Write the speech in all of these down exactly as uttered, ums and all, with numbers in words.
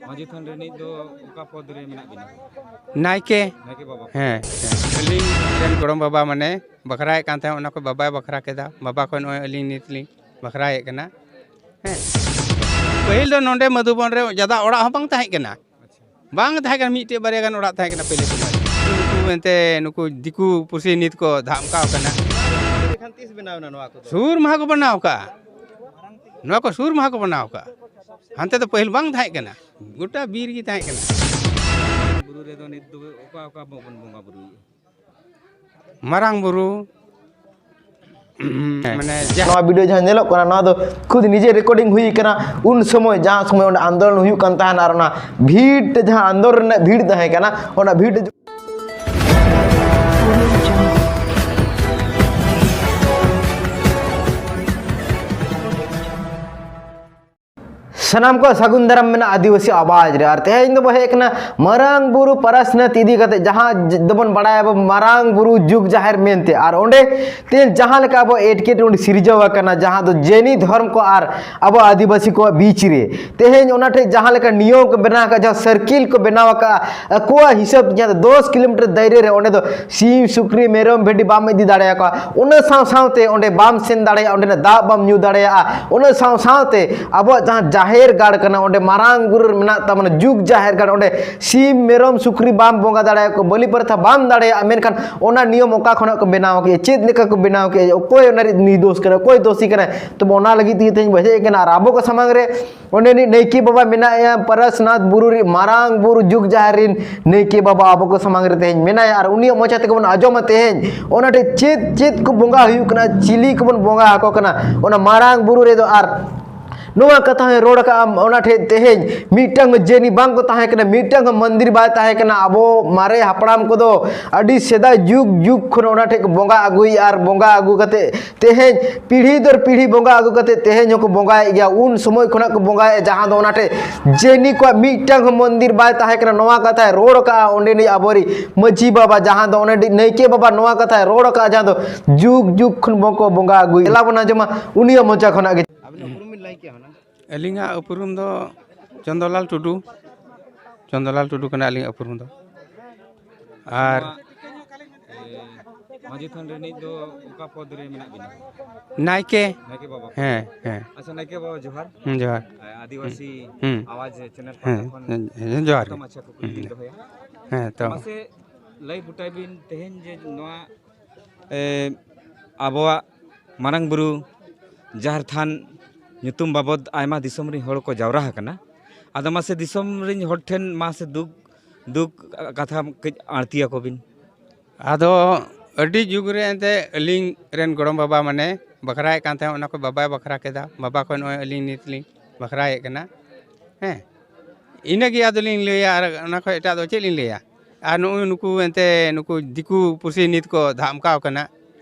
ᱢᱟᱹᱡᱷᱤ ᱛᱷᱟᱱ ᱨᱤᱱᱤᱡ ᱫᱚ ᱚᱠᱟ ᱯᱚᱫᱽ ᱨᱮ ᱢᱮᱱᱟᱜ ᱵᱤᱱᱟ? ᱱᱟᱭᱠᱮ᱾ ᱱᱟᱭᱠᱮ ᱵᱟᱵᱟ᱾ ᱦᱮᱸ, ᱦᱮᱸ᱾ ᱟᱹᱞᱤᱧ ᱨᱮᱱ ᱜᱚᱲᱚᱢ ᱵᱟᱵᱟ ᱢᱟᱱᱮ ᱵᱟᱠᱷᱨᱟᱭᱮᱫ ᱠᱟᱱ ᱛᱟᱦᱮᱸᱫ, ᱚᱱᱟ ᱠᱚ ᱵᱟᱵᱟᱭ ᱵᱟᱠᱷᱨᱟ ᱠᱮᱫᱟ᱾ ᱵᱟᱵᱟ ᱠᱷᱚᱱ ᱱᱚᱜᱼᱚᱭ ᱟᱹᱞᱤᱧ ᱱᱤᱛ ᱞᱤᱧ ᱵᱟᱠᱷᱨᱟᱭᱮᱫ ᱠᱟᱱᱟ᱾ ᱦᱮᱸ, ᱯᱟᱹᱦᱤᱞ ᱫᱚ ᱱᱚᱰᱮ ᱢᱟᱫᱷᱩᱵᱚᱱ ᱨᱮ ᱡᱟᱫᱟ ᱚᱲᱟᱜ ᱦᱚᱸ ᱵᱟᱝ ᱛᱟᱦᱮᱸ ᱠᱟᱱᱟ᱾ ᱵᱟᱝ ᱛᱟᱦᱮᱸ ᱠᱟᱱᱟ, ᱢᱤᱫᱴᱮᱡ ᱵᱟᱨᱭᱟ ᱜᱟᱱ ᱚᱲᱟᱜ ᱛᱟᱦᱮᱸ ᱠᱟᱱᱟ ᱯᱟᱹᱦᱤᱞ ᱥᱚᱢᱚᱭ᱾ ᱱᱩᱠᱩ ᱮᱱᱛᱮ ᱱᱩᱠᱩ ᱫᱤᱠᱩ ᱯᱩᱥᱤ ᱱᱤᱛ ᱠᱚ ᱫᱷᱟᱢᱠᱟᱣ ᱠᱟᱱᱟ᱾ ᱮᱱᱠᱷᱟᱱ ᱛᱤᱥ ᱵᱮᱱᱟᱣ ᱮᱱᱟ ᱱᱚᱣᱟ ᱠᱚᱫᱚ? ᱥᱩᱨ ᱢᱟᱦᱟ ᱠᱚ ᱵᱮᱱᱟᱣ ᱠᱟᱜᱼᱟ᱾ ᱱᱚᱣᱟ ᱠᱚ ᱥᱩᱨ ᱢᱟᱦᱟ ᱠᱚ ᱵᱮᱱᱟᱣ ᱠᱟᱜᱼᱟ᱾ ᱦᱟᱱᱛᱮ ᱫᱚ ᱯᱟᱹᱦᱤᱞ ᱵᱟᱝ ᱛᱟᱦᱮᱸ ᱠᱟᱱᱟ᱾ ᱜᱚᱴᱟ ᱵᱤᱨ ᱜᱮ ᱛᱟᱦᱮᱸ ᱠᱟᱱᱟ᱾ ᱵᱩᱨᱩ ᱨᱮᱫᱚ ᱱᱤᱛ ᱫᱚ ᱚᱠᱟ ᱚᱠᱟ ᱵᱚᱱ ᱵᱚᱸᱜᱟ ᱵᱩᱨᱩᱭᱮᱫᱼᱟ? ᱢᱟᱨᱟᱝ ᱵᱩᱨᱩ, ᱢᱟᱱᱮ ᱡᱟᱦᱮᱨ᱾ ᱱᱚᱣᱟ ᱵᱷᱤᱰᱤᱭᱳ ᱡᱟᱦᱟᱸ ᱧᱮᱞᱚᱜ ᱠᱟᱱᱟ, ᱱᱚᱣᱟ ᱫᱚ ᱠᱷᱩᱫ ᱱᱤᱡᱮ ᱨᱮᱠᱚᱨᱰᱤᱝ ᱦᱩᱭ ᱠᱟᱱᱟ᱾ ᱩᱱ ᱥᱚᱢᱚᱭ, ᱡᱟᱦᱟᱸ ᱥᱚᱢᱚᱭ ᱚᱸᱰᱮ ᱟᱱᱫᱳᱞᱚᱱ ᱦᱩᱭᱩᱜ ᱠᱟᱱ ᱛᱟᱦᱮᱱᱟ ᱟᱨ ᱚᱱᱟ ᱵᱷᱤᱲ ᱛᱮ, ᱡᱟᱦᱟᱸ ᱟᱱᱫᱳᱞᱚᱱ ᱨᱮᱱᱟᱜ ᱵᱷᱤᱲ ᱛᱟᱦᱮᱸ ᱠᱟᱱᱟ, ᱚᱱᱟ ᱵᱷᱤᱲ ᱨᱮ ᱥᱟᱱᱟᱢ ᱠᱚ ᱥᱟᱹᱜᱩᱱ ᱫᱟᱨᱟᱢ ᱢᱮᱱᱟᱜᱼᱟ ᱟᱹᱫᱤᱵᱟᱹᱥᱤ ᱟᱣᱟᱡᱽ ᱨᱮ᱾ ᱟᱨ ᱛᱮᱦᱮᱧ ᱫᱚᱵᱚ ᱦᱮᱡ ᱠᱟᱱᱟ ᱢᱟᱨᱟᱝ ᱵᱩᱨᱩ ᱯᱟᱨᱟᱥᱱᱟᱛᱷ ᱤᱫᱤ ᱠᱟᱛᱮ, ᱡᱟᱦᱟᱸ ᱡ-, ᱫᱚᱵᱚᱱ ᱵᱟᱲᱟᱭᱟ ᱟᱵᱚ ᱢᱟᱨᱟᱝ ᱵᱩᱨᱩ ᱡᱩᱜᱽ ᱡᱟᱦᱮᱨ ᱢᱮᱱᱛᱮ᱾ ᱟᱨ ᱚᱸᱰᱮ ᱛᱮᱦᱮᱧ ᱡᱟᱦᱟᱸ ᱞᱮᱠᱟ ᱟᱵᱚ ᱮᱴᱠᱮᱴᱚᱬᱮ ᱥᱤᱨᱡᱟᱹᱣ ᱟᱠᱟᱱᱟ, ᱡᱟᱦᱟᱸ ᱫᱚ ᱡᱮᱱᱤ ᱫᱷᱚᱨᱚᱢ ᱠᱚ ᱟᱨ ᱟᱵᱚ ᱟᱹᱫᱤᱵᱟᱹᱥᱤ ᱠᱚᱣᱟᱜ ᱵᱤᱪ ᱨᱮ, ᱛᱮᱦᱮᱧ ᱚᱱᱟ ᱴᱷᱮᱡ ᱡᱟᱦᱟᱸ ᱞᱮᱠᱟ ᱱᱤᱭᱚᱢ ᱠᱚ ᱵᱮᱱᱟᱣ ᱟᱠᱟᱫ, ᱡᱟᱦᱟᱸ ᱥᱟᱨᱠᱤᱞ ᱠᱚ ᱵᱮᱱᱟᱣ ᱟᱠᱟᱫᱼᱟ ᱟᱠᱚᱣᱟᱜ ᱦᱤᱥᱟᱹᱵ, ᱡᱟᱦᱟᱸ ᱫᱚ ᱫᱚᱥ ᱠᱤᱞᱳᱢᱤᱴᱟᱨ ᱫᱟᱭᱨᱟ ᱨᱮ, ᱚᱸᱰᱮ ᱫᱚ ᱥᱤᱢ, ᱥᱩᱠᱨᱤ, ᱢᱮᱨᱚᱢ, ᱵᱷᱤᱰᱤ ᱵᱟᱢ ᱤᱫᱤ ᱫᱟᱲᱮᱭᱟᱠᱚᱣᱟ᱾ ᱚᱱᱟ ᱥᱟᱶ ᱥᱟᱶᱛᱮ ᱚᱸᱰᱮ ᱵᱟᱢ ᱥᱮᱱ ᱫᱟᱲᱮᱭᱟᱜᱼᱟ, ᱚᱸᱰᱮᱱᱟᱜ ᱫᱟᱜ ᱵᱟᱢ ᱧᱩ ᱫᱟᱲᱮᱭᱟᱜᱼᱟ᱾ ᱚᱱᱟ ᱥᱟᱶ ᱥᱟᱶᱛᱮ ᱟᱵᱚᱣᱟᱜ ᱡᱟᱦᱟᱸ ᱡᱟᱦᱮᱨ ᱜᱟᱲ ᱠᱟᱱᱟ, ᱚᱸᱰᱮ ᱢᱟᱨᱟᱝ ᱵᱩᱨᱩ ᱨᱮ ᱢᱮᱱᱟᱜ ᱛᱟᱵᱚᱱᱟ ᱡᱩᱜᱽ ᱡᱟᱦᱮᱨ ᱜᱟᱲ, ᱚᱸᱰᱮ ᱥᱤᱢ, ᱢᱮᱨᱚᱢ, ᱥᱩᱠᱨᱤ ᱵᱟᱢ ᱵᱚᱸᱜᱟ ᱫᱟᱲᱮᱭᱟᱠᱚᱣᱟ, ᱵᱟᱹᱞᱤ ᱯᱨᱚᱛᱷᱟ ᱵᱟᱢ ᱫᱟᱲᱮᱭᱟᱜᱼᱟ᱾ ᱢᱮᱱᱠᱷᱟᱱ ᱚᱱᱟ ᱱᱤᱭᱚᱢ ᱚᱠᱟ ᱠᱷᱚᱱᱟᱜ ᱠᱚ ᱵᱮᱱᱟᱣ ᱠᱮᱫᱼᱟ? ᱪᱮᱫ ᱞᱮᱠᱟ ᱠᱚ ᱵᱮᱱᱟᱣ ᱠᱮᱫᱼᱟ? ᱚᱠᱚᱭ ᱚᱱᱟ ᱨᱮ ᱱᱤᱨᱫᱳᱥ ᱠᱟᱱᱟ? ᱚᱠᱚᱭ ᱫᱳᱥᱤ ᱠᱟᱱᱟᱭ? ᱛᱚᱵᱮ ᱚᱱᱟ ᱞᱟᱹᱜᱤᱫ ᱛᱮᱜᱮ ᱛᱮᱦᱮᱧ ᱵᱚ ᱦᱮᱡ ᱟᱠᱟᱱᱟ᱾ ᱟᱨ ᱟᱵᱚ ᱠᱚ ᱥᱟᱢᱟᱝ ᱨᱮ ᱚᱸᱰᱮᱱᱤᱡ ᱱᱟᱭᱠᱮ ᱵᱟᱵᱟ ᱢᱮᱱᱟᱭᱟ, ᱯᱟᱨᱟᱥᱱᱟᱛᱷ ᱵᱩᱨᱩ ᱨᱮ ᱢᱟᱨᱟᱝ ᱵᱩᱨᱩ ᱡᱩᱜᱽ ᱡᱟᱦᱮᱨ ᱨᱮᱱ ᱱᱟᱭᱠᱮ ᱵᱟᱵᱟ ᱟᱵᱚ ᱠᱚ ᱥᱟᱢᱟᱝ ᱨᱮ ᱛᱮᱦᱮᱧ ᱢᱮᱱᱟᱭᱟ᱾ ᱟᱨ ᱩᱱᱤᱭᱟᱜ ᱢᱚᱪᱟ ᱛᱮᱜᱮ ᱵᱚᱱ ᱟᱸᱡᱚᱢᱟ ᱛᱮᱦᱮᱧ ᱚᱱᱟ ᱴᱷᱮᱡ ᱪᱮᱫ ᱪᱮᱫ ᱠᱚ ᱵᱚᱸᱜᱟ ᱦᱩᱭᱩᱜ ᱠᱟᱱᱟ, ᱪᱤᱞᱤ ᱠᱚᱵᱚᱱ ᱵᱚᱸᱜᱟ ᱟᱠᱚ ᱠᱟᱱᱟ ᱚᱱᱟ ᱢᱟᱨᱟᱝ ᱵᱩᱨᱩ ᱨᱮᱫᱚ᱾ ᱟᱨ ᱱᱚᱣᱟ ᱠᱟᱛᱷᱟ ᱦᱚᱸᱭ ᱨᱚᱲ ᱟᱠᱟᱫᱼᱟ ᱚᱱᱟ ᱴᱷᱮᱡ ᱛᱮᱦᱮᱧ, ᱢᱤᱫᱴᱟᱝ ᱦᱚᱸ ᱡᱮᱱᱤ ᱵᱟᱝ ᱠᱚ ᱛᱟᱦᱮᱸ ᱠᱟᱱᱟ, ᱢᱤᱫᱴᱟᱝ ᱦᱚᱸ ᱢᱚᱱᱫᱤᱨ ᱵᱟᱭ ᱛᱟᱦᱮᱸ ᱠᱟᱱᱟ᱾ ᱟᱵᱚ ᱢᱟᱨᱮ ᱦᱟᱯᱲᱟᱢ ᱠᱚᱫᱚ ᱟᱹᱰᱤ ᱥᱮᱫᱟᱭ ᱡᱩᱜᱽ ᱡᱩᱜᱽ ᱠᱷᱚᱱ ᱚᱱᱟ ᱴᱷᱮᱡ ᱠᱚ ᱵᱚᱸᱜᱟ ᱟᱹᱜᱩᱭᱮᱫᱼᱟ᱾ ᱟᱨ ᱵᱚᱸᱜᱟ ᱟᱹᱜᱩ ᱠᱟᱛᱮ ᱛᱮᱦᱮᱧ ᱯᱤᱲᱦᱤ ᱫᱚᱨ ᱯᱤᱲᱦᱤ ᱵᱚᱸᱜᱟ ᱟᱹᱜᱩ ᱠᱟᱛᱮ ᱛᱮᱦᱮᱧ ᱦᱚᱸᱠᱚ ᱵᱚᱸᱜᱟᱭᱮᱫ ᱜᱮᱭᱟ᱾ ᱩᱱ ᱥᱚᱢᱚᱭ ᱠᱷᱚᱱᱟᱜ ᱠᱚ ᱵᱚᱸᱜᱟᱭᱮᱫᱼᱟ, ᱡᱟᱦᱟᱸ ᱫᱚ ᱚᱱᱟ ᱴᱷᱮᱡ ᱡᱮᱱᱤ ᱠᱚᱣᱟᱜ ᱢᱤᱫᱴᱟᱝ ᱦᱚᱸ ᱢᱚᱱᱫᱤᱨ ᱵᱟᱭ ᱛᱟᱦᱮᱸ ᱠᱟᱱᱟ᱾ ᱱᱚᱣᱟ ᱠᱟᱛᱷᱟᱭ ᱨᱚᱲ ᱟᱠᱟᱫᱼᱟ ᱚᱸᱰᱮᱱᱤᱡ ᱟᱵᱚᱨᱤᱡ ᱢᱟᱹᱡᱷᱤ ᱵᱟᱵᱟ, ᱡᱟᱦᱟᱸ ᱫᱚ ᱚᱸᱰᱮᱱᱤᱡ ᱱᱟᱭᱠᱮ ᱵᱟᱵᱟ ᱱᱚᱣᱟ ᱠᱟᱛᱷᱟᱭ ᱨᱚᱲ ᱟᱠᱟᱫᱼᱟ, ᱡᱟᱦᱟᱸ ᱫᱚ ᱡᱩᱜᱽ ᱡᱩᱜᱽ ᱠᱷᱚᱱ ᱵᱚᱱ ᱠᱚ ᱵᱚᱸᱜᱟ ᱟᱹᱜᱩᱭᱮᱫ᱾ ᱫᱮᱞᱟ ᱵᱚᱱ ᱟᱸᱡᱚᱢᱟ ᱩᱱᱤᱭᱟᱜ ᱢᱚᱪᱟ ᱠᱷᱚᱱᱟᱜ ᱜᱮ᱾ ᱟᱹᱵᱤᱱᱟᱜ ᱩᱯᱨᱩᱢ ᱵᱤᱱ ᱞᱟᱹᱭ ᱠᱮᱭᱟ ᱦᱩᱱᱟᱹᱝ? ᱟᱹᱞᱤᱧᱟᱜ ᱩᱯᱨᱩᱢ ᱫᱚ ᱪᱚᱱᱫᱚᱞᱟᱞ ᱴᱩᱰᱩ᱾ ᱪᱚᱱᱫᱚᱞᱟᱞ ᱴᱩᱰᱩ ᱠᱟᱱᱟ ᱟᱹᱞᱤᱧᱟᱜ ᱩᱯᱨᱩᱢ ᱫᱚ᱾ ᱟᱨ ᱱᱚᱣᱟ, ᱮ, ᱢᱟᱹᱡᱷᱤ ᱛᱷᱟᱱ ᱨᱤᱱᱤᱡ ᱫᱚ ᱚᱠᱟ ᱯᱚᱫᱽ ᱨᱮ ᱢᱮᱱᱟᱜ ᱵᱤᱱᱟ? ᱱᱟᱭᱠᱮ᱾ ᱱᱟᱭᱠᱮ ᱵᱟᱵᱟ᱾ ᱦᱮᱸ, ᱦᱮᱸ᱾ ᱟᱪᱪᱷᱟ, ᱱᱟᱭᱠᱮ ᱵᱟᱵᱟ, ᱡᱚᱦᱟᱨ᱾ ᱦᱩᱸ, ᱡᱚᱦᱟᱨ᱾ ᱮ, ᱟᱹᱫᱤᱵᱟᱹᱥᱤ ᱦᱩᱸ᱾ ᱟᱣᱟᱡᱽ ᱪᱮᱱᱮᱞ ᱦᱮᱸ, ᱯᱟᱦᱴᱟ ᱠᱷᱚᱱ ᱦᱮᱸ, ᱦᱮᱸ, ᱡᱚᱦᱟᱨ ᱜᱮ᱾ ᱠᱷᱟᱴᱚ ᱢᱟᱪᱷᱟ ᱠᱩᱠᱞᱤ ᱞᱤᱧ ᱦᱩᱸ᱾ ᱫᱚᱦᱚᱭᱟ᱾ ᱦᱮᱸ, ᱛᱚ᱾ ᱢᱟᱥᱮ ᱞᱟᱹᱭ ᱵᱩᱴᱟᱹᱭ ᱵᱤᱱ, ᱛᱮᱦᱮᱧ ᱡᱮ ᱱᱚᱣᱟ, ᱮ, ᱟᱵᱚᱣᱟᱜ ᱢᱟᱨᱟᱝ ᱵᱩᱨᱩ ᱡᱟᱦᱮᱨ ᱛᱷᱟᱱ ᱧᱩᱛᱩᱢ ᱵᱟᱵᱚᱫ ᱟᱭᱢᱟ ᱫᱤᱥᱚᱢ ᱨᱮᱱ ᱦᱚᱲ ᱠᱚ ᱡᱟᱣᱨᱟ ᱟᱠᱟᱱᱟ᱾ ᱟᱫᱚ ᱢᱟᱥᱮ ᱫᱤᱥᱚᱢ ᱨᱮᱱ ᱦᱚᱲ ᱴᱷᱮᱱ ᱢᱟᱥᱮ ᱫᱩᱠ, ᱫᱩᱠ ᱠᱟᱛᱷᱟ ᱠᱟᱹᱡ ᱟᱹᱲᱛᱤ ᱟᱠᱚ ᱵᱤᱱ᱾ ᱟᱫᱚ ᱟᱹᱰᱤ ᱡᱩᱜᱽ ᱨᱮ ᱮᱱᱛᱮ ᱟᱹᱞᱤᱧ ᱨᱮᱱ ᱜᱚᱲᱚᱢ ᱵᱟᱵᱟ ᱢᱟᱱᱮ ᱵᱟᱠᱷᱨᱟᱭᱮᱫ ᱠᱟᱱ ᱛᱟᱦᱮᱸᱫ, ᱚᱱᱟ ᱠᱚ ᱵᱟᱵᱟᱭ ᱵᱟᱠᱷᱨᱟ ᱠᱮᱫᱟ᱾ ᱵᱟᱵᱟ ᱠᱷᱚᱱ ᱱᱚᱜᱼᱚᱭ ᱟᱹᱞᱤᱧ ᱱᱤᱛ ᱞᱤᱧ ᱵᱟᱠᱷᱨᱟᱭᱮᱫ ᱠᱟᱱᱟ᱾ ᱦᱮᱸ, ᱤᱱᱟᱹᱜᱮ ᱟᱫᱚᱞᱤᱧ ᱞᱟᱹᱭᱟ, ᱟᱨ ᱚᱱᱟ ᱠᱷᱚᱱ ᱮᱴᱟᱜ ᱫᱚ ᱪᱮᱫ ᱞᱤᱧ ᱞᱟᱹᱭᱟ? ᱟᱨ ᱱᱩᱜᱼᱩᱭ ᱱᱩᱠᱩ ᱮᱱᱛᱮ ᱱᱩᱠᱩ ᱫᱤᱠᱩ ᱯᱩᱥᱤ ᱱᱤᱛ ᱠᱚ ᱫᱷᱟᱢᱠᱟᱣ ᱠᱟᱱᱟ᱾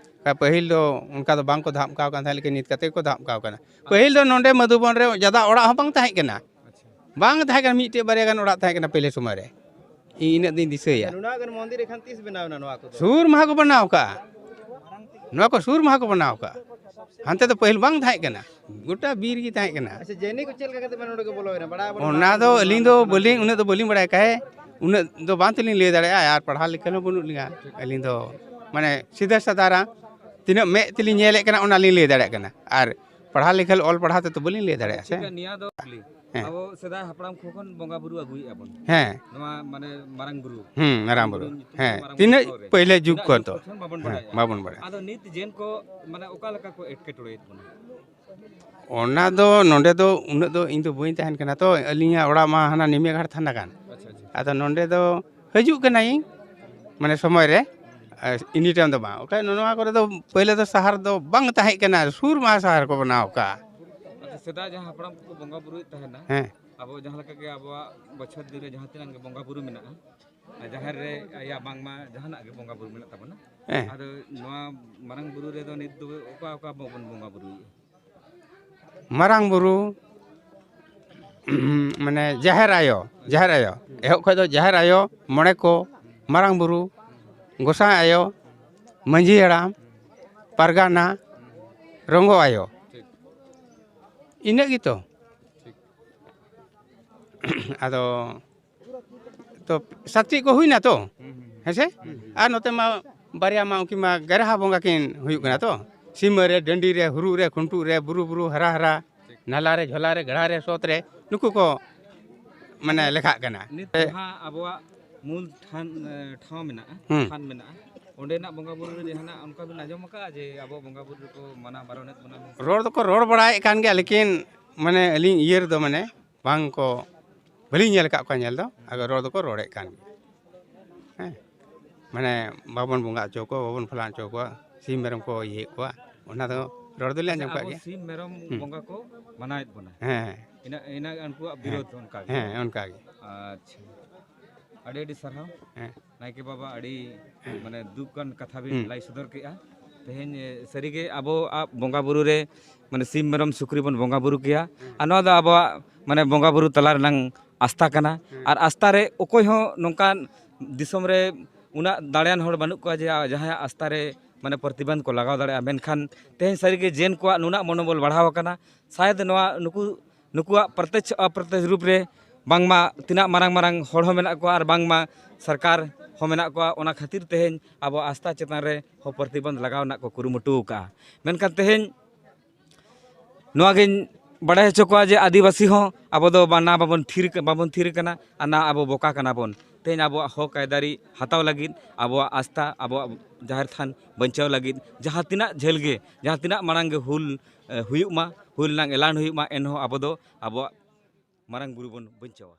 ᱯᱟᱹᱦᱤᱞ ᱫᱚ ᱚᱱᱠᱟ ᱫᱚ ᱵᱟᱝ ᱠᱚ ᱫᱷᱟᱢᱠᱟᱣ ᱠᱟᱱ ᱛᱟᱦᱮᱸᱫ, ᱞᱮᱠᱤᱱ ᱱᱤᱛ ᱠᱟᱛᱮ ᱠᱚ ᱫᱷᱟᱢᱠᱟᱣ ᱠᱟᱱᱟ᱾ ᱯᱟᱹᱦᱤᱞ ᱫᱚ ᱱᱚᱰᱮ ᱢᱟᱹᱫᱷᱩᱵᱚᱱ ᱨᱮ ᱡᱟᱫᱟ ᱚᱲᱟᱜ ᱦᱚᱸ ᱵᱟᱝ ᱛᱟᱦᱮᱸ ᱠᱟᱱᱟ᱾ ᱟᱪᱪᱷᱟ᱾ ᱵᱟᱝ ᱛᱟᱦᱮᱸ ᱠᱟᱱᱟ, ᱢᱤᱫᱴᱮᱡ ᱵᱟᱨᱭᱟ ᱜᱟᱱ ᱚᱲᱟᱜ ᱛᱟᱦᱮᱸ ᱠᱟᱱᱟ ᱯᱟᱹᱦᱤᱞ ᱥᱚᱢᱚᱭ ᱨᱮ᱾ ᱤᱧ ᱤᱱᱟᱹᱜ ᱫᱤᱱ ᱫᱤᱥᱟᱹᱭᱟ᱾ ᱱᱩᱱᱟᱹᱜ ᱜᱟᱱ ᱢᱚᱱᱫᱤᱨ ᱮᱠᱷᱟᱱ ᱛᱤᱥ ᱵᱮᱱᱟᱣ ᱮᱱᱟ ᱱᱚᱣᱟ ᱠᱚᱫᱚ? ᱥᱩᱨ ᱢᱟᱦᱟ ᱠᱚ ᱵᱮᱱᱟᱣ ᱠᱟᱜᱼᱟ᱾ ᱱᱚᱣᱟ ᱠᱚ ᱥᱩᱨ ᱢᱟᱦᱟ ᱠᱚ ᱵᱮᱱᱟᱣ ᱠᱟᱜᱼᱟ᱾ ᱦᱟᱱᱛᱮ ᱫᱚ ᱯᱟᱹᱦᱤᱞ ᱵᱟᱝ ᱛᱟᱦᱮᱸ ᱠᱟᱱᱟ, ᱜᱚᱴᱟ ᱵᱤᱨ ᱜᱮ ᱛᱟᱦᱮᱸ ᱠᱟᱱᱟ᱾ ᱟᱪᱪᱷᱟ, ᱡᱮᱱᱤ ᱠᱚ ᱪᱮᱫ ᱞᱮᱠᱟ ᱠᱟᱛᱮ ᱵᱮᱱ ᱱᱚᱰᱮ ᱠᱚ ᱵᱚᱞᱚᱭᱮᱱᱟ? ᱵᱟᱲᱟᱭ ᱵᱟᱹᱱᱩᱜ ᱚᱱᱟ ᱫᱚ ᱟᱹᱞᱤᱧ ᱫᱚ ᱵᱟᱹᱞᱤᱧ, ᱩᱱᱟᱹᱜ ᱫᱚ ᱵᱟᱹᱞᱤᱧ ᱵᱟᱲᱟᱭᱟ, ᱠᱟᱦᱮ ᱩᱱᱟᱹᱜ ᱫᱚ ᱵᱟᱝ ᱛᱮᱞᱤᱧ ᱞᱟᱹᱭ ᱫᱟᱲᱮᱭᱟᱜᱼᱟ, ᱟᱨ ᱯᱟᱲᱦᱟᱣ ᱞᱮᱠᱷᱟ ᱦᱚᱸ ᱵᱟᱹᱱᱩᱜ ᱞᱤᱧᱟ᱾ ᱟᱹᱞᱤᱧ ᱫᱚ ᱢᱟᱱᱮ ᱥᱤᱫᱷᱟᱹ ᱥᱟᱫᱷᱟᱨᱚᱱ ᱛᱤᱱᱟᱹᱜ ᱢᱮᱫ ᱛᱮᱞᱤᱧ ᱧᱮᱞᱮᱫ ᱠᱟᱱᱟ, ᱚᱱᱟ ᱞᱤᱧ ᱞᱟᱹᱭ ᱫᱟᱲᱮᱭᱟᱜ ᱠᱟᱱᱟ, ᱟᱨ ᱯᱟᱲᱦᱟᱣ ᱞᱮᱠᱷᱟᱱ ᱚᱞ ᱯᱟᱲᱦᱟᱣ ᱛᱮᱫᱚ ᱵᱟᱹᱞᱤᱧ ᱞᱟᱹᱭ ᱫᱟᱲᱮᱭᱟᱜᱼᱟ ᱥᱮ᱾ ᱴᱷᱤᱠᱟ, ᱱᱤᱭᱟᱹ ᱫᱚ ᱠᱩᱠᱞᱤ᱾ ᱦᱮᱸ᱾ ᱟᱵᱚ ᱥᱮᱫᱟᱭ ᱦᱟᱯᱲᱟᱢ ᱠᱚ ᱠᱷᱚᱱ ᱵᱚᱸᱜᱟ ᱵᱩᱨᱩ ᱟᱹᱜᱩᱭᱮᱫᱼᱟ ᱵᱚᱱ᱾ ᱦᱮᱸ᱾ ᱱᱚᱣᱟ ᱢᱟᱱᱮ ᱢᱟᱨᱟᱝ ᱵᱩᱨᱩ᱾ ᱦᱩᱸ, ᱢᱟᱨᱟᱝ ᱵᱩᱨᱩ᱾ ᱧᱩᱛᱩᱢ ᱛᱮ ᱦᱮᱸ, ᱢᱟᱨᱟᱝ ᱛᱤᱱᱟᱹᱜ ᱵᱩᱨᱩ ᱴᱷᱟᱶ ᱨᱮ᱾ ᱯᱟᱹᱦᱤᱞᱮ ᱡᱩᱜᱽ ᱛᱤᱱᱟᱹᱜ ᱠᱷᱚᱱ ᱡᱩᱜᱽ ᱛᱚ᱾ ᱠᱷᱚᱱ ᱵᱟᱵᱚᱱ ᱦᱮᱸ, ᱵᱟᱲᱟᱭᱟ᱾ ᱵᱟᱵᱚᱱ ᱵᱟᱲᱟᱭᱟ᱾ ᱟᱫᱚ ᱱᱤᱛ ᱡᱮᱱ ᱠᱚ ᱢᱟᱱᱮ ᱚᱠᱟ ᱞᱮᱠᱟ ᱠᱚ ᱮᱴᱠᱮᱴᱚᱬᱮᱭᱮᱫ ᱵᱚᱱᱟ? ᱚᱱᱟ ᱫᱚ ᱱᱚᱰᱮ ᱫᱚ ᱩᱱᱟᱹᱜ ᱫᱚ ᱤᱧ ᱫᱚ ᱵᱟᱹᱧ ᱛᱟᱦᱮᱱ ᱠᱟᱱᱟ ᱛᱚ, ᱟᱹᱞᱤᱧᱟᱜ ᱚᱲᱟᱜ ᱢᱟ ᱦᱟᱱᱟ ᱱᱤᱢᱤᱭᱟᱜᱷᱟᱴ ᱛᱷᱟᱱᱟ ᱠᱟᱱ᱾ ᱟᱪᱪᱷᱟ, ᱟᱪᱪᱷᱟ᱾ ᱟᱫᱚ ᱱᱚᱰᱮ ᱫᱚ ᱦᱤᱡᱩᱜ ᱠᱟᱱᱟᱭᱤᱧ, ᱢᱟᱱᱮ ᱥᱚᱢᱚᱭ ᱨᱮ, ᱟᱨ ᱮᱱᱤ ᱴᱟᱭᱤᱢ ᱫᱚ ᱵᱟᱝ᱾ ᱚᱠᱟ ᱱᱚᱣᱟ ᱠᱚᱨᱮ ᱫᱚ ᱯᱟᱹᱦᱤᱞᱟᱹ ᱫᱚ ᱥᱟᱦᱟᱨ ᱫᱚ ᱵᱟᱝ ᱛᱟᱦᱮᱸ ᱠᱟᱱᱟ, ᱥᱩᱨ ᱢᱟ ᱥᱟᱦᱟᱨ ᱠᱚ ᱵᱮᱱᱟᱣ ᱠᱟᱜᱼᱟ᱾ ᱟᱪᱪᱷᱟ, ᱥᱮᱫᱟᱭ ᱡᱟᱦᱟᱸ ᱦᱟᱯᱲᱟᱢ ᱠᱚᱠᱚ ᱵᱚᱸᱜᱟ ᱵᱩᱨᱩᱭᱮᱫ ᱛᱟᱦᱮᱱᱟ, ᱦᱮᱸ᱾ ᱟᱵᱚ ᱡᱟᱦᱟᱸ ᱞᱮᱠᱟ ᱜᱮ ᱟᱵᱚᱣᱟᱜ ᱵᱚᱪᱷᱚᱨ ᱫᱤᱱ ᱨᱮ ᱡᱟᱦᱟᱸ ᱛᱤᱱᱟᱹᱜ ᱜᱮ ᱵᱚᱸᱜᱟ ᱵᱩᱨᱩ ᱢᱮᱱᱟᱜᱼᱟ, ᱟᱨ ᱡᱟᱦᱮᱨ ᱨᱮ ᱟᱭᱟᱜ ᱵᱟᱝᱢᱟ ᱡᱟᱦᱟᱱᱟᱜ ᱜᱮ ᱵᱚᱸᱜᱟ ᱵᱩᱨᱩ ᱢᱮᱱᱟᱜ ᱛᱟᱵᱚᱱᱟ᱾ ᱦᱮᱸ᱾ ᱟᱫᱚ ᱱᱚᱣᱟ ᱢᱟᱨᱟᱝ ᱵᱩᱨᱩ ᱨᱮᱫᱚ ᱱᱤᱛ ᱫᱚ ᱚᱠᱟ ᱚᱠᱟ ᱵᱚᱱ ᱵᱚᱸᱜᱟ ᱵᱩᱨᱩᱭᱮᱫᱼᱟ? ᱢᱟᱨᱟᱝ ᱵᱩᱨᱩ, ᱢᱟᱱᱮ ᱡᱟᱦᱮᱨ ᱟᱭᱳ, ᱡᱟᱦᱮᱨ ᱟᱭᱳ᱾ ᱮᱦᱚᱵ ᱠᱷᱚᱡ ᱫᱚ ᱡᱟᱦᱮᱨ ᱟᱭᱳ, ᱢᱚᱬᱮ ᱠᱚ, ᱢᱟᱨᱟᱝ ᱵᱩᱨᱩ, ᱜᱚᱸᱥᱟᱭ ᱟᱭᱳ, ᱢᱟᱹᱡᱷᱤ ᱦᱟᱲᱟᱢ, ᱯᱟᱨᱜᱟᱱᱟ, ᱨᱚᱸᱜᱚ ᱟᱭᱳ᱾ ᱴᱷᱤᱠ᱾ ᱤᱱᱟᱹᱜ ᱜᱮᱛᱚ᱾ ᱴᱷᱤᱠ᱾ ᱟᱫᱚ ᱛᱚ ᱥᱟᱛᱴᱤ ᱠᱚ ᱦᱩᱭᱱᱟ ᱛᱚ, ᱦᱮᱸ ᱥᱮ? ᱟᱨ ᱱᱚᱛᱮ ᱢᱟ ᱵᱟᱨᱭᱟ ᱢᱟ ᱩᱱᱠᱤᱱ ᱢᱟ ᱜᱨᱟᱦᱟ ᱵᱚᱸᱜᱟ ᱠᱤᱱ ᱦᱩᱭᱩᱜ ᱠᱟᱱᱟ ᱛᱚ, ᱥᱤᱢᱟᱹ ᱨᱮ, ᱰᱟᱹᱰᱤ ᱨᱮ, ᱦᱩᱨᱩ ᱨᱮ, ᱠᱷᱩᱱᱴᱩ ᱨᱮ, ᱵᱩᱨᱩ ᱵᱩᱨᱩ, ᱦᱟᱨᱟ ᱦᱟᱨᱟ, ᱱᱟᱞᱟ ᱨᱮ, ᱡᱷᱚᱞᱟ ᱨᱮ, ᱜᱟᱲᱟ ᱨᱮ, ᱥᱚᱛ ᱨᱮ, ᱱᱩᱠᱩ ᱠᱚ ᱢᱟᱱᱮ ᱞᱮᱠᱷᱟᱜ ᱠᱟᱱᱟ᱾ ᱱᱤᱛ ᱡᱟᱦᱟᱸ ᱟᱵᱚᱣᱟᱜ ᱢᱩᱞ ᱛᱷᱟᱱ, ᱮ, ᱴᱷᱟᱶ ᱢᱮᱱᱟᱜᱼᱟ, ᱦᱩᱸ᱾ ᱛᱷᱟᱱ ᱢᱮᱱᱟᱜᱼᱟ, ᱚᱸᱰᱮᱱᱟᱜ ᱵᱚᱸᱜᱟ ᱵᱩᱨᱩ ᱨᱮ ᱡᱟᱦᱟᱱᱟᱜ ᱚᱱᱠᱟ ᱵᱤᱱ ᱟᱸᱡᱚᱢ ᱟᱠᱟᱫᱼᱟ ᱡᱮ ᱟᱵᱚ ᱵᱚᱸᱜᱟ ᱵᱩᱨᱩ ᱨᱮᱠᱚ ᱢᱟᱱᱟ ᱵᱟᱨᱚᱱᱮᱫ ᱵᱚᱱᱟ ᱢᱮᱱᱛᱮ? ᱨᱚᱲ ᱫᱚᱠᱚ ᱨᱚᱲ ᱵᱟᱲᱟᱭᱮᱫ ᱠᱟᱱ ᱜᱮᱭᱟ, ᱞᱮᱠᱤᱱ ᱢᱟᱱᱮ ᱟᱹᱞᱤᱧ ᱤᱭᱟᱹ ᱨᱮᱫᱚ ᱢᱟᱱᱮ ᱵᱟᱝ ᱠᱚ, ᱵᱟᱹᱞᱤᱧ ᱧᱮᱞ ᱟᱠᱟᱫ ᱠᱚᱣᱟ ᱧᱮᱞ ᱫᱚ, ᱟᱫᱚ ᱨᱚᱲ ᱫᱚᱠᱚ ᱨᱚᱲᱮᱫ ᱠᱟᱱ ᱜᱮᱭᱟ᱾ ᱦᱮᱸ, ᱢᱟᱱᱮ ᱵᱟᱵᱚᱱ ᱵᱚᱸᱜᱟ ᱦᱚᱪᱚ ᱠᱚᱣᱟ, ᱵᱟᱵᱚᱱ ᱯᱷᱟᱞᱟᱱ ᱦᱚᱪᱚ ᱠᱚᱣᱟ, ᱥᱤᱢ ᱢᱮᱨᱚᱢ ᱠᱚ ᱤᱭᱟᱹᱭᱮᱫ ᱠᱚᱣᱟ, ᱚᱱᱟ ᱫᱚ ᱨᱚᱲ ᱫᱚᱞᱤᱧ ᱟᱪᱪᱷᱟ, ᱟᱸᱡᱚᱢ ᱠᱟᱜ ᱟᱵᱚ ᱜᱮᱭᱟ᱾ ᱥᱤᱢ ᱢᱮᱨᱚᱢ ᱦᱩᱸ᱾ ᱵᱚᱸᱜᱟ ᱠᱚ ᱢᱟᱱᱟᱣᱮᱫ ᱵᱚᱱᱟ᱾ ᱦᱮᱸ᱾ ᱤᱱᱟᱹ, ᱤᱱᱟᱹ ᱩᱱᱠᱩᱣᱟᱜ ᱵᱤᱨᱳᱫᱷ ᱚᱱᱠᱟ ᱜᱮ᱾ ᱦᱮᱸ, ᱚᱱᱠᱟ ᱜᱮ᱾ ᱟᱪᱪᱷᱟ, ᱟᱹᱰᱤ ᱟᱹᱰᱤ ᱥᱟᱨᱦᱟᱣ᱾ ᱦᱮᱸ᱾ ᱱᱟᱭᱠᱮ ᱵᱟᱵᱟ, ᱟᱹᱰᱤ ᱢᱟᱱᱮ ᱫᱩᱠ ᱟᱱ ᱠᱟᱛᱷᱟ ᱵᱤᱱ ᱦᱩᱸ᱾ ᱞᱟᱹᱭ ᱥᱚᱫᱚᱨ ᱠᱮᱜᱼᱟ᱾ ᱛᱮᱦᱮᱧ, ᱮ, ᱥᱟᱹᱨᱤᱜᱮ ᱟᱵᱚᱣᱟᱜ ᱵᱚᱸᱜᱟ ᱵᱩᱨᱩ ᱨᱮ ᱢᱟᱱᱮ ᱥᱤᱢ ᱢᱮᱨᱚᱢ ᱥᱩᱠᱨᱤ ᱵᱚᱱ ᱵᱚᱸᱜᱟ ᱵᱩᱨᱩ ᱠᱮᱭᱟ᱾ ᱦᱩᱸ᱾ ᱟᱨ ᱱᱚᱣᱟ ᱫᱚ ᱟᱵᱚᱣᱟᱜ ᱢᱟᱱᱮ ᱵᱚᱸᱜᱟ ᱵᱩᱨᱩ ᱛᱟᱞᱟ ᱨᱮᱱᱟᱝ ᱟᱥᱛᱟ ᱠᱟᱱᱟ᱾ ᱦᱩᱸ᱾ ᱟᱨ ᱟᱥᱛᱟ ᱨᱮ ᱚᱠᱚᱭ ᱦᱚᱸ ᱱᱚᱝᱠᱟᱱ ᱫᱤᱥᱚᱢ ᱨᱮ ᱩᱱᱟᱹᱜ ᱫᱟᱲᱮᱭᱟᱱ ᱦᱚᱲ ᱵᱟᱹᱱᱩᱜ ᱠᱚᱣᱟ ᱡᱮ ᱡᱟᱦᱟᱸᱭᱟᱜ ᱟᱥᱛᱟ ᱨᱮ ᱢᱟᱱᱮ ᱯᱨᱚᱛᱤᱵᱟᱱᱫᱷ ᱠᱚ ᱞᱟᱜᱟᱣ ᱫᱟᱲᱮᱭᱟᱜᱼᱟ᱾ ᱢᱮᱱᱠᱷᱟᱱ ᱛᱮᱦᱮᱧ ᱥᱟᱹᱨᱤᱜᱮ ᱡᱮᱱ ᱠᱚᱣᱟᱜ ᱱᱩᱱᱟᱹᱜ ᱢᱚᱱᱳᱵᱚᱞ ᱵᱟᱲᱦᱟᱣ ᱟᱠᱟᱱᱟ᱾ ᱥᱟᱭᱮᱫ ᱱᱚᱣᱟ ᱱᱩᱠᱩ, ᱱᱩᱠᱩᱣᱟᱜ ᱯᱨᱚᱛᱭᱚᱪᱷ ᱚᱯᱨᱚᱛᱭᱚᱪᱷ ᱨᱩᱯ ᱨᱮ ᱵᱟᱝᱢᱟ ᱛᱤᱱᱟᱹᱜ ᱢᱟᱨᱟᱝ ᱢᱟᱨᱟᱝ ᱦᱚᱲ ᱦᱚᱸ ᱢᱮᱱᱟᱜ ᱠᱚᱣᱟ ᱟᱨ ᱵᱟᱝᱢᱟ ᱥᱚᱨᱠᱟᱨ ᱦᱚᱸ ᱢᱮᱱᱟᱜ ᱠᱚᱣᱟ᱾ ᱚᱱᱟ ᱠᱷᱟᱹᱛᱤᱨ ᱛᱮᱦᱮᱧ ᱟᱵᱚ ᱟᱥᱛᱟ ᱪᱮᱛᱟᱱ ᱨᱮ ᱦᱚᱸ ᱯᱨᱚᱛᱤᱵᱚᱱᱫᱷ ᱞᱟᱜᱟᱣ ᱨᱮᱱᱟᱜ ᱠᱚ ᱠᱩᱨᱩᱢᱩᱴᱩ ᱟᱠᱟᱫᱼᱟ᱾ ᱢᱮᱱᱠᱷᱟᱱ ᱛᱮᱦᱮᱧ ᱱᱚᱣᱟᱜᱤᱧ ᱵᱟᱲᱟᱭ ᱦᱚᱪᱚ ᱠᱚᱣᱟ ᱡᱮ ᱟᱹᱫᱤᱵᱟᱹᱥᱤ ᱦᱚᱸ ᱟᱵᱚ ᱫᱚ ᱵᱟᱝ, ᱵᱟᱵᱚᱱ ᱛᱷᱤᱨ, ᱵᱟᱵᱚᱱ ᱛᱷᱤᱨ ᱟᱠᱟᱱᱟ ᱟᱨ ᱱᱟ ᱟᱵᱚ ᱵᱚᱠᱟ ᱠᱟᱱᱟ ᱵᱚᱱ᱾ ᱛᱮᱦᱮᱧ ᱟᱵᱚᱣᱟᱜ ᱦᱚᱠ ᱟᱹᱭᱫᱟᱹᱨᱤ ᱦᱟᱛᱟᱣ ᱞᱟᱹᱜᱤᱫ, ᱟᱵᱚᱣᱟᱜ ᱟᱥᱛᱟ, ᱟᱵᱚᱣᱟᱜ ᱡᱟᱦᱮᱨ ᱛᱷᱟᱱ ᱵᱟᱧᱪᱟᱣ ᱞᱟᱹᱜᱤᱫ ᱡᱟᱦᱟᱸ ᱛᱤᱱᱟᱹᱜ ᱡᱷᱟᱹᱞ ᱜᱮ, ᱡᱟᱦᱟᱸ ᱛᱤᱱᱟᱹᱜ ᱢᱟᱲᱟᱝ ᱜᱮ ᱦᱩᱞ, ᱮ, ᱦᱩᱭᱩᱜ ᱢᱟ, ᱦᱩᱞ ᱨᱮᱱᱟᱜ ᱮᱞᱟᱱ ᱦᱩᱭᱩᱜ ᱢᱟ, ᱮᱱᱦᱚᱸ ᱟᱵᱚ ᱫᱚ ᱟᱵᱚᱣᱟᱜ ᱢᱟᱨᱟᱝ ᱵᱩᱨᱩ ᱵᱚᱱ ᱵᱟᱧᱪᱟᱣᱟ᱾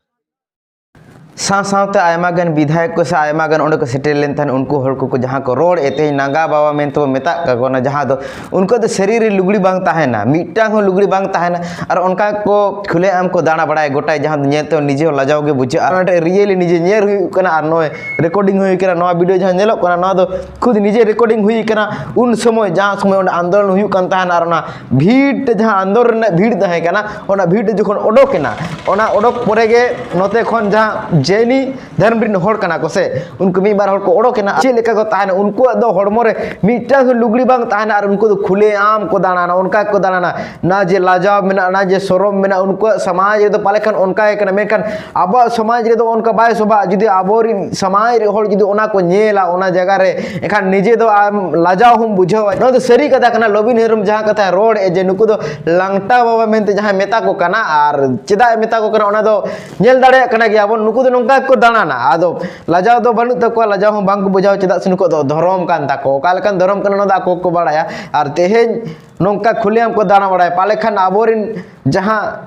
ᱥᱟᱶ ᱥᱟᱶᱛᱮ ᱟᱭᱢᱟ ᱜᱟᱱ ᱵᱤᱫᱷᱟᱭᱚᱠ ᱠᱚ ᱥᱮ ᱟᱭᱢᱟ ᱜᱟᱱ ᱚᱸᱰᱮ ᱠᱚ ᱥᱮᱴᱮᱨ ᱞᱮᱱ ᱛᱟᱦᱮᱸᱫ, ᱩᱱᱠᱩ ᱦᱚᱲ ᱠᱚᱠᱚ ᱡᱟᱦᱟᱸ ᱠᱚ ᱨᱚᱲ ᱮᱫ ᱛᱟᱦᱮᱸᱫ, ᱱᱟᱜᱟ ᱵᱟᱵᱟ ᱢᱮᱱᱛᱮ ᱵᱚᱱ ᱢᱮᱛᱟᱜ ᱠᱚ ᱠᱟᱱᱟ, ᱡᱟᱦᱟᱸ ᱫᱚ ᱩᱱᱠᱩᱣᱟᱜ ᱫᱚ ᱥᱟᱹᱨᱤ ᱨᱮ ᱞᱩᱜᱽᱲᱤ ᱵᱟᱝ ᱛᱟᱦᱮᱱᱟ, ᱢᱤᱫᱴᱟᱝ ᱦᱚᱸ ᱞᱩᱜᱽᱲᱤ ᱵᱟᱝ ᱛᱟᱦᱮᱱᱟ᱾ ᱟᱨ ᱚᱱᱠᱟ ᱠᱚ ᱠᱷᱩᱞᱟᱹ ᱟᱢ ᱠᱚ ᱫᱟᱬᱟ ᱵᱟᱲᱟᱭᱟ ᱜᱚᱴᱟ, ᱡᱟᱦᱟᱸ ᱫᱚ ᱧᱮᱞ ᱛᱮᱦᱚᱸ ᱱᱤᱡᱮ ᱦᱚᱸ ᱞᱟᱡᱟᱣ ᱜᱮ ᱵᱩᱡᱷᱟᱹᱜᱼᱟ᱾ ᱚᱱᱟ ᱴᱷᱮᱱ ᱨᱤᱭᱮᱞᱤ ᱱᱤᱡᱮ ᱧᱮᱞ ᱦᱩᱭᱩᱜ ᱠᱟᱱᱟ ᱟᱨ ᱱᱚᱜᱼᱚᱭ ᱨᱮᱠᱚᱨᱰᱤᱝ ᱦᱩᱭ ᱠᱟᱱᱟ, ᱱᱚᱣᱟ ᱵᱷᱤᱰᱤᱭᱳ ᱡᱟᱦᱟᱸ ᱧᱮᱞᱚᱜ ᱠᱟᱱᱟ, ᱱᱚᱣᱟ ᱫᱚ ᱠᱷᱩᱫ ᱱᱤᱡᱮ ᱨᱮᱠᱚᱨᱰᱤᱝ ᱦᱩᱭ ᱠᱟᱱᱟ᱾ ᱩᱱ ᱥᱚᱢᱚᱭ ᱡᱟᱦᱟᱸ ᱥᱚᱢᱚᱭ ᱚᱸᱰᱮ ᱟᱱᱫᱳᱞᱚᱱ ᱦᱩᱭᱩᱜ ᱠᱟᱱ ᱛᱟᱦᱮᱱ ᱟᱨ ᱚᱱᱟ ᱵᱷᱤᱲ ᱛᱮ, ᱡᱟᱦᱟᱸ ᱟᱱᱫᱳᱞᱚᱱ ᱨᱮᱱᱟᱜ ᱵᱷᱤᱲ ᱛᱟᱦᱮᱸ ᱠᱟᱱᱟ, ᱚᱱᱟ ᱵᱷᱤᱲ ᱛᱮ ᱡᱚᱠᱷᱚᱱ ᱚᱰᱚᱠ ᱮᱱᱟ, ᱚᱱᱟ ᱚᱰᱚᱠ ᱯᱚᱨᱮ ᱜᱮ ᱱᱚᱛᱮ ᱠᱷᱚᱱ ᱡᱟᱦᱟᱸ ᱡᱮᱭᱱᱤ ᱫᱷᱚᱨᱢ ᱨᱮᱱ ᱦᱚᱲ ᱠᱟᱱᱟ ᱠᱚ ᱥᱮ, ᱩᱱᱠᱩ ᱢᱤᱫ ᱵᱟᱨ ᱦᱚᱲ ᱠᱚ ᱚᱰᱚᱠ ᱮᱱᱟ᱾ ᱪᱮᱫ ᱞᱮᱠᱟ ᱠᱚ ᱛᱟᱦᱮᱱᱟ? ᱩᱱᱠᱩᱣᱟᱜ ᱫᱚ ᱦᱚᱲᱢᱚ ᱨᱮ ᱢᱤᱫᱴᱟᱝ ᱦᱚᱸ ᱞᱩᱜᱽᱲᱤ ᱵᱟᱝ ᱛᱟᱦᱮᱱᱟ ᱟᱨ ᱩᱱᱠᱩ ᱫᱚ ᱠᱷᱩᱞᱮ ᱟᱢ ᱠᱚ ᱫᱟᱬᱟᱱᱟ, ᱚᱱᱠᱟ ᱜᱮᱠᱚ ᱫᱟᱬᱟᱱᱟ᱾ ᱱᱟ ᱡᱮ ᱞᱟᱡᱟᱣ ᱢᱮᱱᱟᱜᱼᱟ, ᱱᱟ ᱡᱮ ᱥᱚᱨᱚᱢ ᱢᱮᱱᱟᱜᱼᱟ, ᱩᱱᱠᱩᱣᱟᱜ ᱥᱚᱢᱟᱡᱽ ᱨᱮᱫᱚ ᱯᱟᱞᱮ ᱠᱷᱟᱱ ᱚᱱᱠᱟ ᱜᱮ ᱠᱟᱱᱟ᱾ ᱢᱮᱱᱠᱷᱟᱱ ᱟᱵᱚᱣᱟᱜ ᱥᱚᱢᱟᱡᱽ ᱨᱮᱫᱚ ᱚᱱᱠᱟ ᱵᱟᱭ ᱥᱚᱵᱷᱟᱜᱼᱟ᱾ ᱡᱩᱫᱤ ᱟᱵᱚᱨᱮᱱ ᱥᱚᱢᱟᱡᱽ ᱨᱮ ᱦᱚᱲ ᱡᱩᱫᱤ ᱚᱱᱟ ᱠᱚ ᱧᱮᱞᱟ, ᱚᱱᱟ ᱡᱟᱭᱜᱟ ᱨᱮ, ᱮᱱᱠᱷᱟᱱ ᱱᱤᱡᱮ ᱫᱚ ᱟᱢ ᱞᱟᱡᱟᱣ ᱦᱚᱸᱢ ᱵᱩᱡᱷᱟᱹᱣᱟ᱾ ᱱᱚᱣᱟ ᱫᱚ ᱥᱟᱹᱨᱤ ᱠᱟᱛᱷᱟ ᱠᱟᱱᱟ᱾ ᱞᱚᱵᱤᱱ ᱦᱮᱢᱵᱨᱚᱢ ᱡᱟᱦᱟᱸ ᱠᱟᱛᱷᱟᱭ ᱨᱚᱲ ᱮᱫ ᱡᱮ ᱱᱩᱠᱩ ᱫᱚ ᱞᱟᱝᱴᱟ ᱵᱟᱵᱟ ᱢᱮᱱᱛᱮ ᱡᱟᱦᱟᱸᱭ ᱢᱮᱛᱟ ᱠᱚ ᱠᱟᱱᱟ, ᱟᱨ ᱪᱮᱫᱟᱜ ᱮ ᱢᱮᱛᱟ ᱠᱚ ᱠᱟᱱᱟ ᱚᱱᱟ ᱫᱚ ᱧᱮᱞ ᱫᱟᱲᱮᱭᱟᱜ ᱠᱟᱱᱟ ᱜᱮᱭᱟ ᱵᱚᱱ, ᱱᱩᱠᱩ ᱫᱚ ᱱᱚᱝᱠᱟ ᱜᱮᱠᱚ ᱫᱟᱬᱟᱱᱟ᱾ ᱟᱫᱚ ᱞᱟᱡᱟᱣ ᱫᱚ ᱵᱟᱹᱱᱩᱜ ᱛᱟᱠᱚᱣᱟ, ᱞᱟᱡᱟᱣ ᱦᱚᱸ ᱵᱟᱝ ᱠᱚ ᱵᱩᱡᱷᱟᱹᱣᱟ, ᱪᱮᱫᱟᱜ ᱥᱮ ᱱᱩᱠᱩᱣᱟᱜ ᱫᱚ ᱫᱷᱚᱨᱚᱢ ᱠᱟᱱ ᱛᱟᱠᱚ᱾ ᱚᱠᱟ ᱞᱮᱠᱟᱱ ᱫᱷᱚᱨᱚᱢ ᱠᱟᱱᱟ ᱚᱱᱟ ᱫᱚ ᱟᱠᱚ ᱠᱚ ᱵᱟᱲᱟᱭᱟ᱾ ᱟᱨ ᱛᱮᱦᱮᱧ ᱱᱚᱝᱠᱟ ᱠᱷᱩᱞᱮᱟᱢ ᱠᱚ ᱫᱟᱬᱟ ᱵᱟᱲᱟᱭᱟ, ᱯᱟᱞᱮ ᱠᱷᱟᱱ ᱟᱵᱚᱨᱮᱱ ᱡᱟᱦᱟᱸ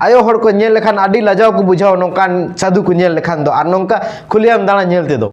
ᱟᱭᱳ ᱦᱚᱲ ᱠᱚ ᱧᱮᱞ ᱞᱮᱠᱷᱟᱱ ᱟᱹᱰᱤ ᱞᱟᱡᱟᱣ ᱠᱚ ᱵᱩᱡᱷᱟᱹᱣᱟ ᱱᱚᱝᱠᱟᱱ ᱥᱟᱫᱷᱩ ᱠᱚ ᱧᱮᱞ ᱞᱮᱠᱷᱟᱱ ᱫᱚ, ᱟᱨ ᱱᱚᱝᱠᱟ ᱠᱷᱩᱞᱮᱟᱢ ᱫᱟᱬᱟ ᱧᱮᱞ ᱛᱮᱫᱚ᱾